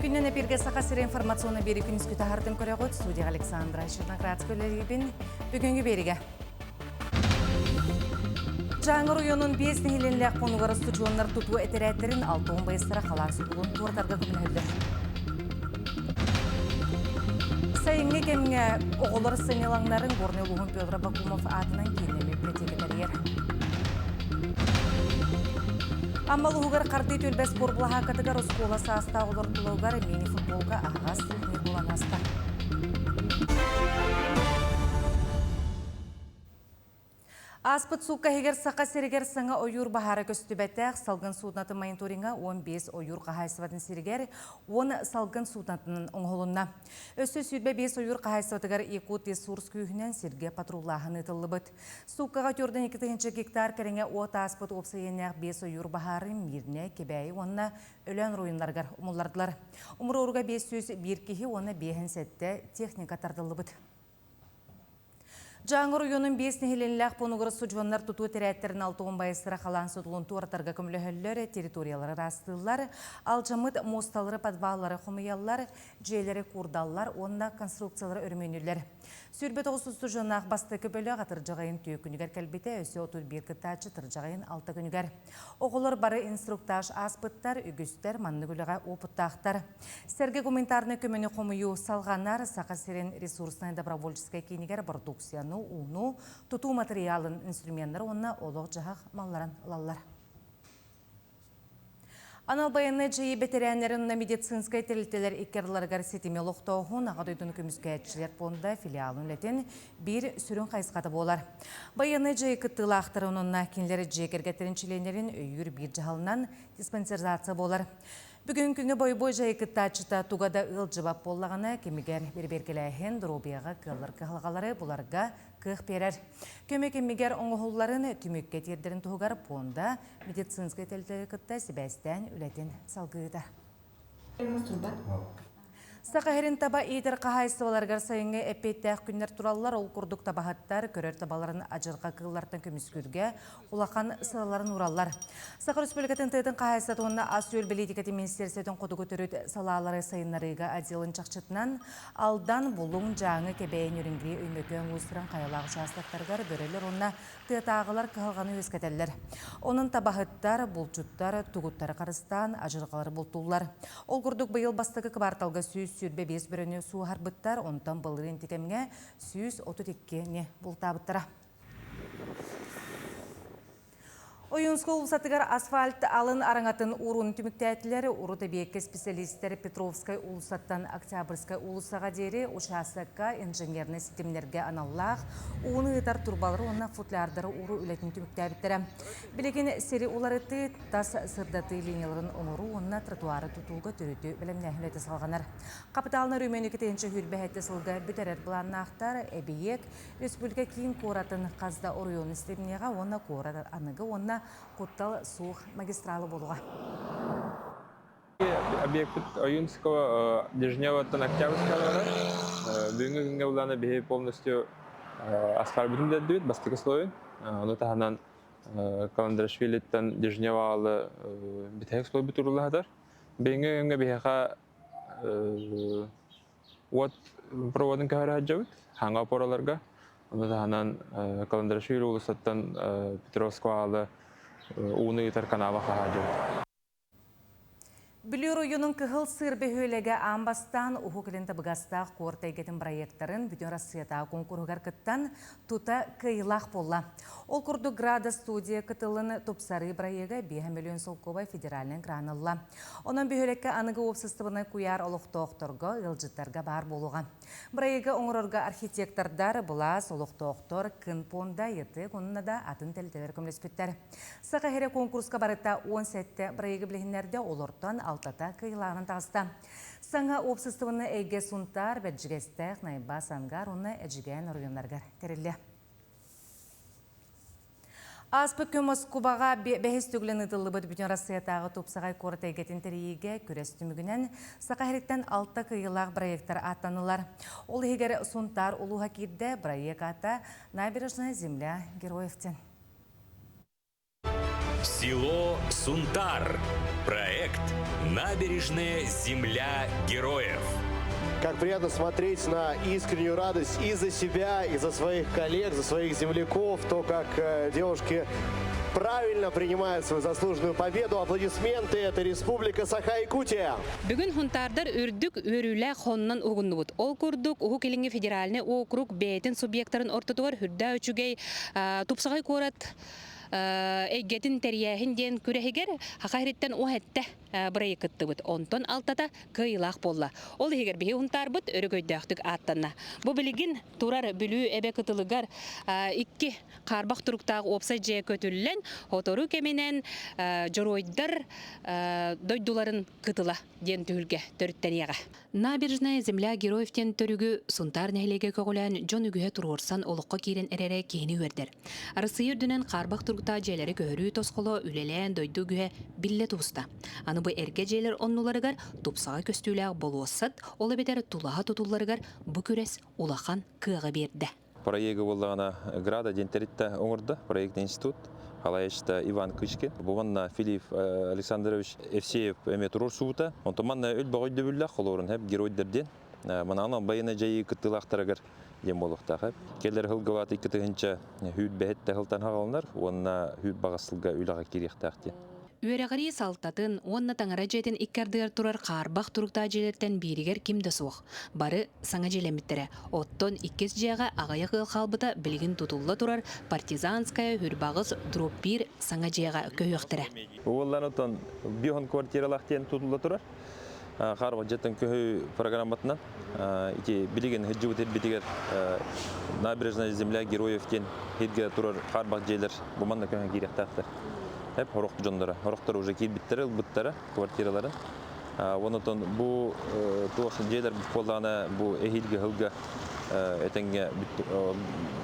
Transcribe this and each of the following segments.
Үтүө күннэн эпиргэ Саха сирэ информационный биэри күнүскү таһартын көрөҕүт. Студия Александра Черноградская үлэлиибин. Бүгүҥҥү биэригэ. Дьааҥы оройуонун биэс нэһилиэнньэлээх пуунугар устудьуоннар тутуу этэрээттэрин 60 байыстара халаан сутулун туоратарга көмөлөһөллөр. Сайыҥҥы кэмҥэ оҕолор сынньалаҥнарын Горнай улууһун Петр Бакумов аатынан кииннэммит библиотека тэрийэр. Амма улууһугар хардыы түөлбэ спорт былаһааккатыгар оскуола саастаах олортулугар мини-футболга аһаҕас турнир буолан ааста. Ааспыт суукка иһигэр Саха сиригэр саҥа ойуур баһаара көстүбэтэх, салгын суднатын мониторинга 15 ойуур хаһаайыстыбатын сиригэр 10 салгын суднатынан оҥоһулунна. Өссө 25 ойуур хаһаайыстыбатыгар Якут ресурс күүһүнэн сиргэ патруллааһын ыытыллыбыт. Сууккаҕа 42 гектар кэриҥэ уот ааспыт уопсай иэннээх 5 ойуур баһаары Мирнэ, Кэбээйи уонна Өлөөн оройуоннарыгар умуллардылар. Умуруоруга 501 киһи уонна 57 техника тардыллыбыт. Дьааҥы оройуонун биэс нэһилиэнньэлээх пуунугар устудьуоннар тутуу этэрээттэрин 60 байыстара халаан сутулун туоратарга көмөлөһөллөр, территориялары ыраастыыллар, алдьаммыт муосталары, подваллары хомуйаллар, дьиэлэри куурдаллар уонна конструкциялары өрөмүөннүүллэр. 29 устудьуоннаах бастакы бөлөх атырдьах ыйын түөкүнүгэр кэлбитэ, өссө 31 кыттааччы атырдьах ыйын алта күнүгэр. Оҕолор бары инструктаж ааспыттар, үгүстэр маннык үлэҕэ уопуттаахтар. Сэргэ гуманитарнай көмөнү хомуйуу салҕанар Саха сирин ресурснай добровольческай киинигэр бородууксуйаны, ууну, тутуу матырыйаалын, инструменнары уонна олох-дьаһах малларын ылаллар. Анал байыаннай дьайыы бэтэрээннэрин уонна медицинскэй тэрилтэлэр икки ардыларыгар ситими олохтооһун Аҕа дойдуну көмүскээччилэр пуонда филиалын үлэтин биир сүрүн хайысхата буолар. Байыаннай дьайыы кыттыылаахтарын уонна кинилэр дьиэ кэргэттэрин чилиэннэрин өйүүр биир дьаһалынан диспансеризация буолар. Бүгүн күҥҥэ бойобуой дьайыы кыттааччыта туга да ыалдьыбат буоллаҕына, кэмигэр бэрэбиэркэлээһин доруобуйаҕа кыаллар кыһалҕалары буларга кыах биэрэр. Көмө кэмигэр оҥоһулларын түмүккэ тиэрдэрин туһугар пуонда медицинскэй тэрилтэри кытта сибээстээн үлэтин салгыыта. Саха сирин таба иитэр хаһаайыстыбаларыгар сайыҥҥы эппиэттээх күннэр тураллар. Ол курдук табаһыттар көрөр табаларын адьырҕа кыыллартан көмүскүүргэ улахан сыраларын уураллар. Саха Республикатын тыатын хаһаайыстыбатын уонна ас-үөл бэлиитикэтин министиэристибэтин хотугу төрүт салаалары сайыннарыыга отделын чахчытынан Алдан, Булуҥ, Дьааҥы, Кэбээйи, Нерюнгри, Өймөкөөн улуустарын хайалаах учаастактарыгар бөрөлөр уонна Тыатааҕылар кыһалҕаны үөскэтэллэр. Онон табаһыттар, булчуттар тугуттары харыстаан, адьырҕалары бултууллар. Ол курдук быйыл бастакы кыбаарталга 125 бөрөнү сууһарбыттар, онтон былырыын ити кэмҥэ 132-ни бултаабыттара. Ойуунскай уулуссатыгар асфальт алын араҥатын ууруун түмүктээтилэр. Урут эбиэккэ специалистэр Петровскай уулуссаттан Октябрьскай уулуссаҕа диэри учаастакка инженернэй ситимнэргэ аналлаах ууну ыытар турбалары уонна футлярдары ууруу үлэтин түмүктээбиттэрэ. Билигин сири уларытыы, тас сырдатыы линияларын оҥоруу уонна тротуары тутууга төрүтү бэлэмнээһин үлэтэ салҕанар. Хапытаалынай өрөмүөнү 2027 сылга бүтэрэр былааннаахтар. Эбийиэк Республика киин куоратын хас да оройуонун ситимниэҕэ уонна куорат аныгы уонна куттал суох магистрала буолуоҕа. Объекпит Ойунского Дежневаттан Октябрьская барар. Бүгүҥҥү күҥҥэ былаана биһи полностью асфальтбытын дэрдибит бастакы слойун. Ону таһынан Каландрашвилиттан Дежнева аалы бүтэһик слойбут уруулаһатар. Бүгүҥҥү күҥҥэ биһиэхэ Уот проводын көһөрө сылдьабыт, хаҥа опораларга. Ону таһынан Каландрашвили уулуссаттан Петровского аалы ууну ыытар канава хаһаадьыбыт. Бүлүү оройуонун Кыһыл Сыыр бөһүөлэгэ аан бастаан Уһук Илин табыгастаах куорат эйгэтин проектарын Бүтүн Россиятааҕы куонкуруһугар кыттан тута кыайыылаах буолла. Ол курдук Града студия кытылын тупсарыы бырайыага 5 миллион солкуобай федеральнай гран ылла. Онон бөһүөлэккэ аныгы уопсастыбаннай куйаар олохтоохторго, ыалдьыттарга баар буолуоҕа. Бырайыагы оҥорорго архитектордар, былаас, олохтоохтор, Кын пуонда, ЯТЭК уонна да атын тэрилтэлэр көмөлөспүттэр. Саха сирэ куонкуруска барыта 17 бырайыагы билиһиннэрдэ, олортон алтата кыайыылааҕынан таҕыста. Саҥа уопсастыбаннай эйгэ Сунтаар, Бэрдьигэстээх, Найба, Сангаар уонна Эдьигээн оройуоннарыгар тэриллиэ. Ааспыт күн Москубаҕа бэһис төгүлүн ыытыллыбыт Бүтүн Арассыыйатааҕы тупсаҕай куорат эйгэтин тэрийиигэ күрэс түмүгүнэн Саха сириттэн алта кыайыылаах бырайыактар ааттаннылар. Ол иһигэр Сунтаар улууһа киирдэ, бырайыак аата «Набережная земля героев» диэн. Село Сунтар. Проект «Набережная земля героев». Как приятно смотреть на искреннюю радость и за себя, и за своих коллег, за своих земляков, то, как девушки правильно принимают свою заслуженную победу. Аплодисменты. Это Республика Саха-Якутия. Бүгүн Һунтаардар үрдүк үөрүүлээх сонунтан уһугуннубут. Ол курдук Уһук Илиҥҥи федеральнай уокурук бэйэтин субъектарын ортотугар сүрдээх үчүгэй тупсаҕай куорат эйгэтин тэрийээһин диэн күрэһигэр Саха сириттэн 17 бырайыак кыттыбыт. Онтон алтата кыайыылаах буолла. Ол иһигэр биһи Һунтаарбыт өрөгөйдөөхтүк ааттанна. Бу билигин турар Бүлүү эбэ кытылыгар икки хаарбах туруктаах уопсай дьиэ көтүллэн, сотору кэминэн дьоруойдар дойдуларын кытыла диэн түһүлгэ төрүттэниэҕэ. Набережная земля героев диэн төрүгү Сунтаар нэһилиэгэ көҕүлээн дьон үгүһэ туруорсан олоххо киирэн эрэрэ киһини үөрдэр. Арассыыйа үрдүнэн хаарбах туруктаах дьиэлэри көһөрүү тосхоло үлэлээн дойду үгүһэ биллэ тубуста. Аны бу эргэ дьиэлэр оннуларыгар тупсаҕай көстүүлээх болуоссат, ол эбэтэр тулаһа тутулларыгар бу күрэс улахан кыаҕы биэрдэ. Проегы буоллаҕына Града диэн тэрилтэ оҥордо, проектный институт. Халаечта Иван Кычкин. Бу манна Филипп Александрович Евсеев эмиэ туруорсубута. Онтон манна өлбөҕө өйдөбүллээх холуорун хэп геройдар диэн. Манаан байына дьайыы кыттыылаахтарыгар диэн буолуохтаах. Келлер хылгыбаат 2 тыһыынча 27 сылтан хаҕаланар уонна хүүр баҕас сылга үлэҕэ киириэхтээх диэн. Үөрэҕирии салтатын уонна таҥара дьиэтин икки ардыгар турар хаарбах туруктаах дьиэлэртэн бииригэр ким да суох. Бары саҥа дьиэлэммиттэрэ. Оттон иккис дьиэҕэ аҕыйах ыал хаалбыта билигин тутулла турар Партизанская Хүрбаҕыс дробь биир саҥа дьиэҕэ көһүөхтэрэ. Уоллан отон бион квартиралаах диэн тутулла турар. Хаарбах дьиэттэн көһүү программатынан ити билигин сылдьыбыт ирбитигэр набережная земля героев диэн сиргэ турар хаарбах дьиэлэр бу манна көһөн киириэхтээхтэр. Хеп хорох дьонноро. Хорохтор уже киирбиттэрэ, ылбыттара квартираларын. Онотон бу туох дьиэлэр буоллаҕына бу эһиилги сылга этэҥҥэ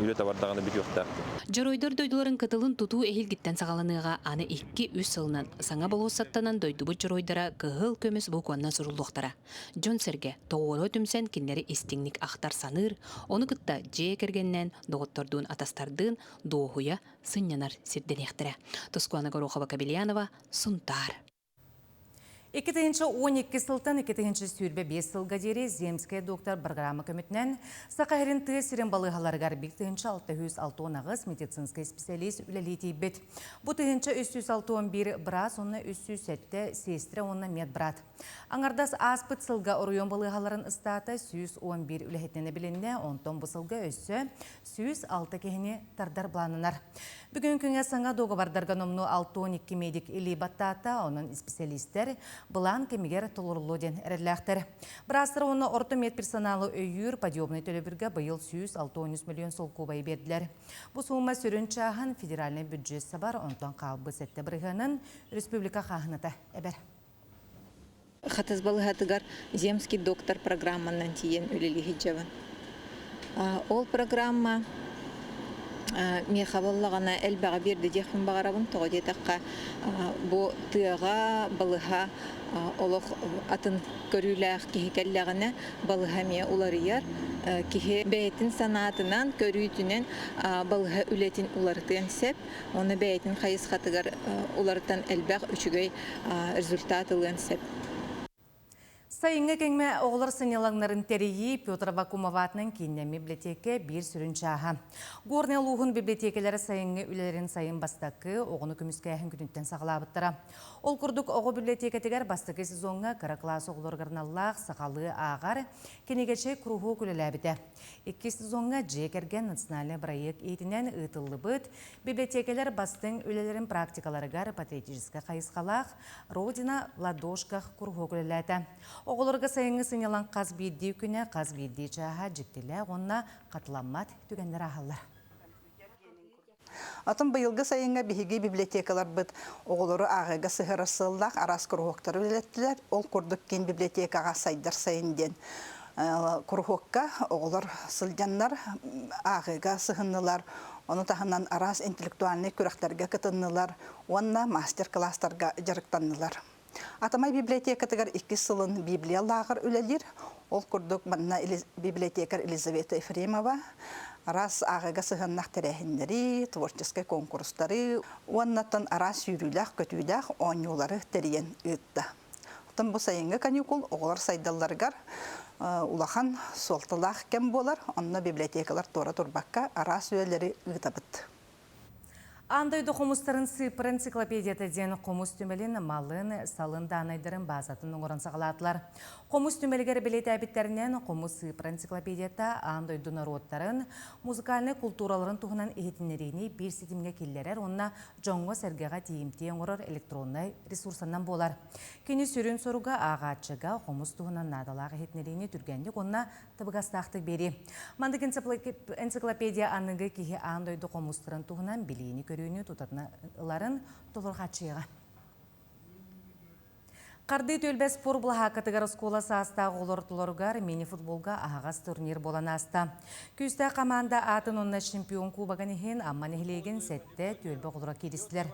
үлэ бардаҕына бүтүөхтээх. Дьоруойдар дойдуларын кытылын тутуу эһиилгиттэн саҕаланыаҕа аны 2-3 сылынан саҥа болуоссаттанан дойдубут дьоруойдара кыһыл көмүс букваннан суруллуохтара. Дьон-сэргэ тоҕуоруһа түмсэн кинилэри истиҥник ахтар-саныыр, ону кытта дьиэ кэргэнинэн, доҕоттордуун атастардыын дуоһуйа сынньанар сирдэниэхтэрэ. Тускуана Горохова-Кобельянова, Сунтаар. 2012 сылтан 2025 сылга диэри Земскэй доктор программа көмөтүнэн Саха сирин тыа сирин балыыһаларыгар 1668 медицинскэй специалист үлэлии тиийбит. Бу 1361 быраас уонна 307 сестра уонна медбрат. Аҥардас ааспыт сылга оройуон балыыһаларын ыстаата 111 үлэһитинэн эбилиннэ, онтон бу сылга өссө 106 киһини тардар былааннанар. Бүгүн күҥҥэ саҥа дуогабардарга номнуо 62 медик илии баттаата, онон исписэлиистэр былаан кэмигэр толоруллуо диэн эрэллээхтэр. Быраастар уонна орто медперсоналы өйүүр подъемнай төлөбүргэ быйыл 163 миллион солкуобайы биэрдилэр. Бу суума сүрүн чааһын федеральнай бюджет сабар, онтон хаалбыт 7 бырыһыанын республика хааһыната эбэр. Хатас балыыһатыгар «Земский доктор» программанан тиийэн үлэлии сылдьабын. Ол программа миэхэ буоллаҕына элбэҕи биэрдэ диэхпин баҕарабын. Тоҕо диэтэххэ, бу тыаҕа балыыһа олох атын көрүүлээх киһи кэллэҕинэ, балыыһа эмиэ уларыйар. Киһи бэйэтин санаатынан, көрүүтүнэн балыыһа үлэтин уларытыан сөп. Уонна бэйэтин хайысхатыгар уларытан элбэх үчүгэй результат ылыан сөп. Сайыҥҥы кэмҥэ оҕолор сынньалаҥнарын тэрийии Петр Аввакумов аатынан кииннэммит библиотека биир сүрүн чааһа. Горнай улууһун библиотекалара сайыҥҥы үлэлэрин сайын бастакы оҕону көмүскээһин күнүттэн саҕалаабыттара. Ол курдук оҕо библиотекатыгар бастакы сезоҥҥа кыра кылаас оҕолоругар аналлаах сахалыы ааҕар кинигэчэй куруһуок үлэлээбитэ. Иккис сезоҥҥа дьиэ кэргэн национальнай бырайыак иитинэн ыытыллыбыт библиотекалар бастыҥ үлэлэрин практикаларыгар патриотическай хайысхалаах «Родина в ладошках» куруһуок үлэлээтэ. Оҕолорго сайыҥҥы сынньалаҥ хас биирдии күнэ, хас биирдии чааһа дьиктилээх уонна хатыламмат түгэннэр ааһаллар. Атын быйылгы сайыҥҥа биһиги библиотекаларбыт оҕолору ааҕыыга сыһыарар сыаллаах араас куруһуоктары үлэлэттилэр. Ол курдук киин библиотекаҕа сайдар сайын диэн куруһуокка оҕолор сылдьаннар ааҕыыга сыһыннылар. Ону таһынан араас интеллектуальнай күрэхтэргэ кытыннылар уонна мастер-класстарга дьарыктаннылар. Атамай библиотекатыгар иккис сылын Библия лааҕыр үлэлиир. Ол курдук манна библиотекарь Елизавета Ефремова. Араас ааҕыыга сыһыаннаах тэрээһиннэри, творческай куонкурустары уоннаттан араас сүүрүүлээх-көтүүлээх оонньуулары тэрийэн ыытта. Оттон бу сайыҥҥы каникул оҕолор сайдалларыгар улахан суолталаах кэм буолар. Онно библиотекалар туора турбакка араас үлэлэри ыытабыт. Аан дойду хомустарын сыыппара энциклопедията диэн хомус түмэлин малын, салын даанайдарын баазатын оҥорон саҕалаатылар. Хомус түмэлигэр бэлиэтээбиттэринэн, хомус сыыппара энциклопедията аан дойду норуоттарын музыкальнай култуураларын туһунан иһитиннэриини биир ситимҥэ киллэрэр уонна дьоҥҥо-сэргэҕэ тиийимтиэ оҥорор электроннай ресурсанан буолар. Кини сүрүн соруга ааҕааччыга хомус туһунан наадалаах иһитиннэриини түргэнник уонна табыгастаахтык биэрии. Маннык энциклопедия аныгы киһи аан дойду хомустарын туһунан билиини-көрүүнү тутатына ыларын толору хааччыйыаҕа. Хардыы түөлбэ спорт былаһааккатыгар оскуола саастаах оҕолортуларыгар мини-футболга аһаҕас турнир буолан ааста. Күүстээх команда аатын уонна чемпион кубогын иһин Амма нэһилиэгин сэттэ түөлбэ оҕолоро кииристилэр.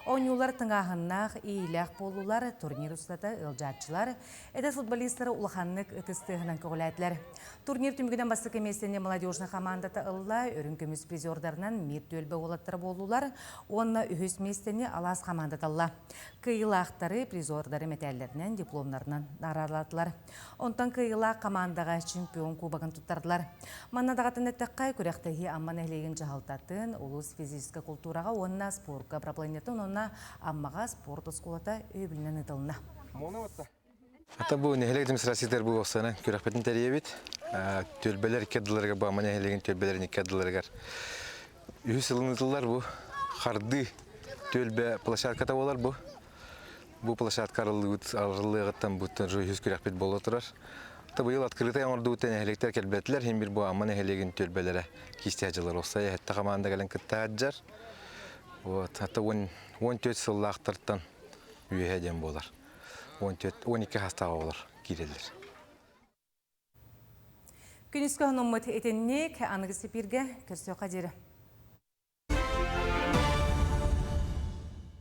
Оонньуулар тыҥааһыннаах, иилээх буоллулар, турнир устата ыалдьааччылар Эдэр футболистары улаханнык ытыс тыаһынан көҕүлээтилэр. Турнир түмүгүнэн бастакы миэстэни молодежный хамаандата ылла, үрүҥ көмүс призердарынан Мир түөлбэ уолаттара буоллулар уонна үһүс миэстэни Алаас хамаандата ылла. Кыайыылаахтары призердары мэтээллэринэн, дипломнарынан наҕараадалаатылар. Онтон кыайыылаах хамаандаҕа чемпион кубогын туттардылар. Манна даҕатан эттэххэ, күрэхтэһии Амма нэһилиэгин дьаһалтатын, улуус физическэй култуураҕа уонна спорка управлениетын уонна Аммаҕа спорт оскуолата өйөбүлүнэн ыытылынна. Ата бу нэһилиэк администрациятыгар бу уопсайынан күрэхпитин тэрийэбит. Түөлбэлэр икки ардыларыгар бу Амма нэһилиэгин түөлбэлэрин икки ардыларыгар үһүс сылын ыытыллар бу хардыы түөлбэ площадката буолар бу. Бу площадка арыллыбыт арыллыаҕыттан бу үһүс күрэхпит буола турар. Ата быйыл открытый оҥордубут нэһилиэктэр кэлбэтилэр. Иһин бир бу Амма нэһилиэгин түөлбэлэрэ киистээх дьыллар уопсайа сэттэ команда кэлэн кыттаһаджар. Вот, ата 14 сыллаахтартан үөһэ диэн буолар. 14, 12 саастаах оҕолор киирэллэр. Күнүскү хонуммут итинник аныгы сипииргэ көрсүөххэ диэри.